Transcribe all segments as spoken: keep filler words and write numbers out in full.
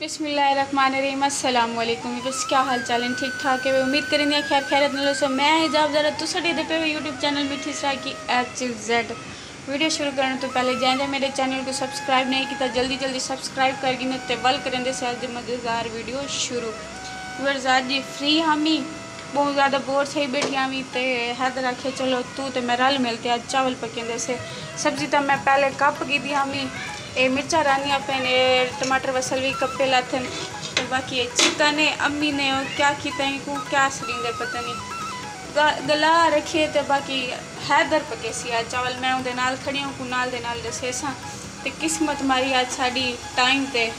بسم اللہ الرحمن الرحیم۔ السلام علیکم ویورز، کیا حال چال ہیں؟ ٹھیک ٹھاک ہے؟ امید کریندے ہیں خیر خیریت نال ہوسو۔ میں حجاب زہرا، تساں ݙیہدے پئے ہو یوٹیوب چینل میٹھی سرائیکی ایچ زیڈ۔ ویڈیو شروع کرݨ توں پہلے جیں جیں میݙے چینل کوں سبسکرائب نہیں کیتا، جلدی جلدی سبسکرائب کر گھنو تے ول کریندے سے اڄ دی مزیدار ویڈیو شروع۔ ویورز، اڄ فری ہامی، ٻہوں زیادہ بور تھئی ٻیٹھی ہامی تے حیدر آکھیا، "چلو توں تے میں رل مل تے اڄ چاول پکیندے سے۔" سبزی تاں میں پہلے کپ گھدی ہامی، اے مرچاں رہندیاں پئن، اے ٹماٹر وصل وی کپے لاتھن، تے باقی اے چکن اے، امی نے او کیا کیتا، اینکوں کیا سݙیندے پتہ نہیں، گ-، گلا رکھیے، تے باقی حیدر پکیسی اڄ چاول۔ میں اوندے نال کھڑی ہوں، کوں نال دے نال ݙسیساں۔ تے قسمت ماری اڄ ساݙی ٹائم تے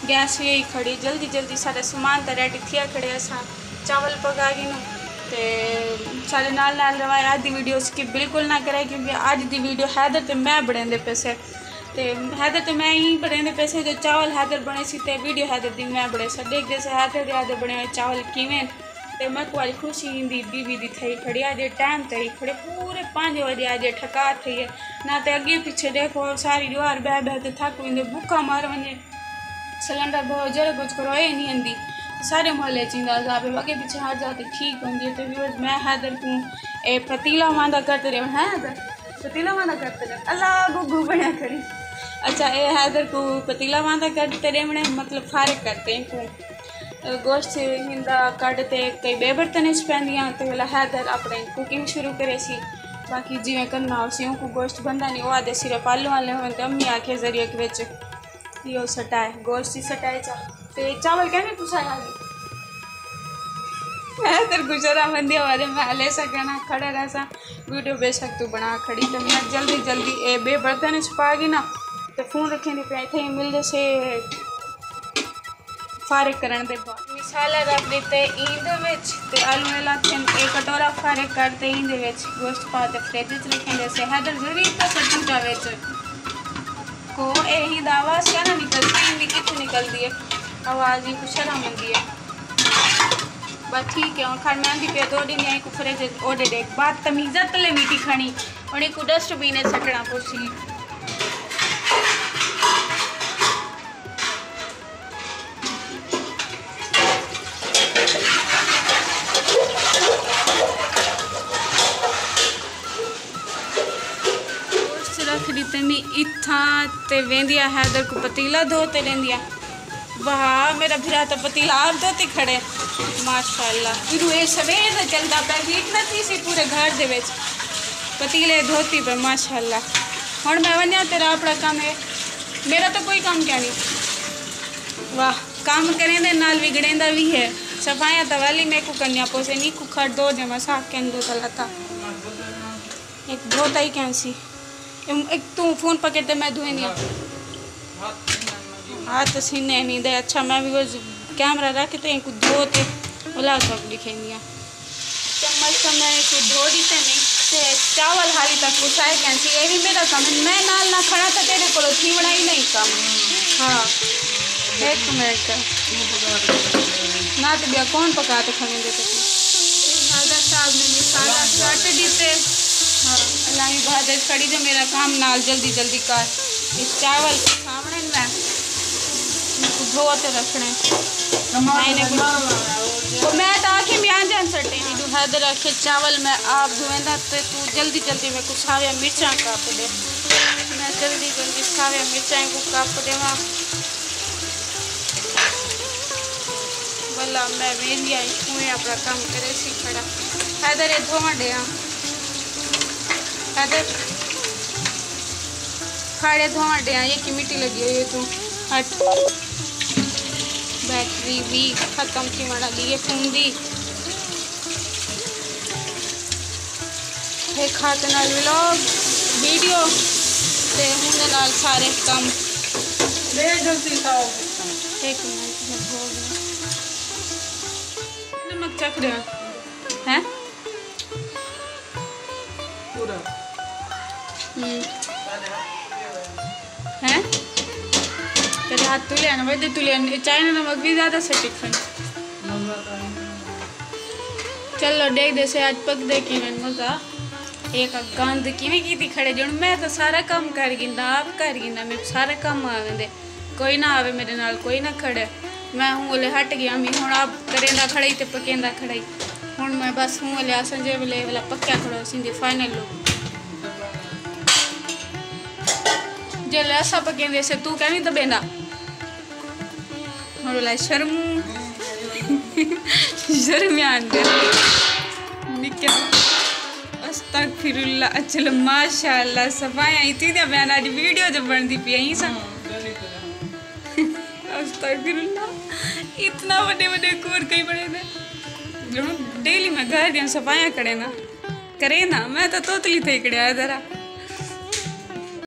گیس وی آئی کھڑی، جلدی جلدی ساݙا سامان تاں ریڈی تھیا کھڑے، اساں چاول پکا گھنوں۔ تے ساݙے نال نال رہوائے، اڄ دی ویڈیو سکپ بالکل نہ کرے، کیونکہ اڄ دی ویڈیو حیدر تے میں بݨیندے پئے سے۔ تے حیدر تے میں ایں بݨیندے پئے سے جو چاول حیدر بݨیسی تے ویڈیو حیدر دی میں بݨیساں۔ ݙیکھدے سے حیدر دے، حیدر بݨے ہوئے چاول کیویں۔ تے میکوں اڄ خوشی ایندی بی بی دی تھئی کھڑی، اڄ ٹائم تے آئی کھڑے، پورے پنج وڄے اڄ ٹھکا تھئی ہے۔ نہ تے اڳے پچھے ݙیکھو، ساری ݙیہاڑ ٻہہ ٻہہ تے تھک ویندے، بکھا مر ونڄے۔ سلنڈر بھرو، جیڑھا کجھ کرو، اے نہیں آندی۔ سارے محلے چ ایندا عذاب ہے، اڳے پچھے ہر جاہ تے ٹھیک ہوندی ہے۔ تے ویورز، میں حیدر کوں اے پتیلا واندا کر تے ݙیوݨ ہے، حیدر؟ پتیلا واندا کر تے ݙیوݨ۔ اللہ گگو بݨیا کھڑی۔ اچھا، اے حیدر کوں پتیلا واندا کر تے ݙیوݨ ہے، مطلب فارغ کر تے اینکوں۔ گوشت ہندا کڈھ تے کئی ٻئے برتن اچ پیندیاں تے ولا حیدر اپݨے کوکنگ شروع کریسی۔ باقی جیویں کرݨا ہوسی، اونکوں گوشت بݨدا نی، او آہدے صرف آلو آلے ہوون تے امی آکھے ذریعے وچ ایہو سٹائے، گوشت دی سٹائے چا۔ تے چاول کیویں پسائے آ ڳئے؟ میں تیرے کوں شرم آندی ہے، میں ہلے سا کہنا کھڑا رہساں، ویڈیو بے شک توں بݨا کھڑی۔ تے میں جلدی جلدی اے ٻئے برتن اچ پا گھناں تے فون رکھیندی پئی، اتھے ہی ملدے سے۔ فارغ کرݨ دے بعد مصالحہ رکھ ݙتے ایندے وچ تے آلو نے لاتھن۔ اے کٹورا فارغ کر تے ایندے وچ گوشت پا تے فریج وچ رکھیندے سے۔ حیدر ضروری تاں سٹوٹا وچ کو اے ہی دا آواز کیا نہ نکلدی، ایندی کتھوں نکلدی ہے آواز، اینکوں شرم آندی ہے۔ بس ٹھیک ہے، ہݨ کھڑ میں آندی پئی دو ݙینہہ اینکوں فریج وچ اوݙے ݙیکھ، بدتمیزہ تلے میٹھی کھاݨی، ہݨ اینکوں ڈسٹ بین وچ سٹݨا پوسی۔ گوشت رکھ ݙتے میں اتھاں تے ویندی آ حیدر کوں پتیلا دھو تے ݙیندی آ۔ واہ، میݙا بھرا تاں پتیلا آپ دھوتی کھڑے۔ ماشاءاللہ۔ اینوں اے سویر دا چلدا پئے، ہیٹ نہ تھیسی پورے گھر دے وچ۔ پتیلے دھوتی پئے، ماشاءاللہ۔ ہݨ میں ونڄاں، تیرا اپݨا کم ہے، میݙا تاں کوئی کم کیا نہیں۔ واہ، کم کریندے نال وگڑیندا وی ہے۔ صفائیاں تاں ولی میکوں کرنیاں پوسن، اینکوں کھڑ دھو ݙیواں، صاف کین دھوتا لاتا۔ ہک دھوتا ہی کین سی۔ ہک توں فون پکڑ تے میں دھوئیں دیاں۔ ہتھ سینے نہیں دے۔ اچھا، میں وی کیمرہ رکھ تے اینکوں دھو تے ولاگ ݙکھیندی آں۔ چمچ تاں میں اینکوں دھو ݙتے نے، تے چاول حالی تک پسائے کین سی۔ اے وی میݙا کم ہے، میں نال نہ کھڑاں تاں تیݙے کولوں تھیوݨا ہی نہیں کم۔ ہاں، ہک منٹ۔ نہ تے ٻیا کون پکا تے کھویندے تسی؟ حیدر صاحب نے مصالحہ سٹ ݙتے۔ ہاں، اللہ ہی بہادر کھڑی جو میݙا کم نال جلدی جلدی کر۔ اے چاول سامݨے میں دھو تے رکھݨے۔ میں نے کچھ، میں تاں آکھے میاں جان سٹے ہیں۔ جو حیدر آکھے چاول میں آپ دھویندا تے توں جلدی جلدی میکوں ساویاں مرچاں کپ ݙے۔ میں جلدی جلدی ساویاں مرچاں کوں کپ ݙیواں۔ ولا میں ویندی آئی، کوئیں اپݨا کم کریسی کھڑا۔ حیدر، اے دھوواں ݙیاں۔ حیدر، کھاڑے دھوواں ݙیاں، یہ کی مٹی لگی ہوئی ہے توں۔ ہٹ۔ بیٹری بھی ختم تھیوݨ والی ہے فون دی۔ ہک ہتھ نال ولاگ، ویڈیو تے ہوندے نال سارے کم۔ ݙے جلدی کھاؤ۔ ہک منٹ، ہو ڳیا۔ نمک چکھ ݙیاں۔ ہیں؟ پورا۔ ہوں۔ ہیں؟ تیݙے ہتھ تلے ہن، وݙے تلے ہن، چائنا نمک وی زیادہ سٹی کھن۔ چلو، ݙیکھدے سے اڄ پکدے کیویں مزہ۔ ایک گند کیویں کیتی کھڑے جݨ، میں تاں سارا کم کر گھندا، آپ کر گھندا، میکوں سارا کم آ ویندے۔ کوئی نہ آوے میݙے نال، کوئی نہ کھڑے۔ میں ہوں ویلے ہٹ گیا، میں ہن آپ کریندا کھڑائی تے پکیندا کھڑائی۔ ہن میں بس ہوں ویلے آساں جے ویلے ولا پکیا کھڑا سیندے فائنل لوگ۔ جے لے اسا پکیندے سے تو کہیں دبیندا۔ ہن ولا شرموں۔ شرمیان دے۔ نکل۔ استغفر اللہ۔ اچھا ماشاءاللہ صفائیاں اتنی دے بیان آج ویڈیو جو بندی پی آئی سا۔ استغفر اللہ۔ اتنا وڈے وڈے کور کئی بنے دے۔ ڈیلی میں گھر دیاں صفائیاں کریں نا۔ کریں نا، میں تو توتلی تھے کڑیا ذرا۔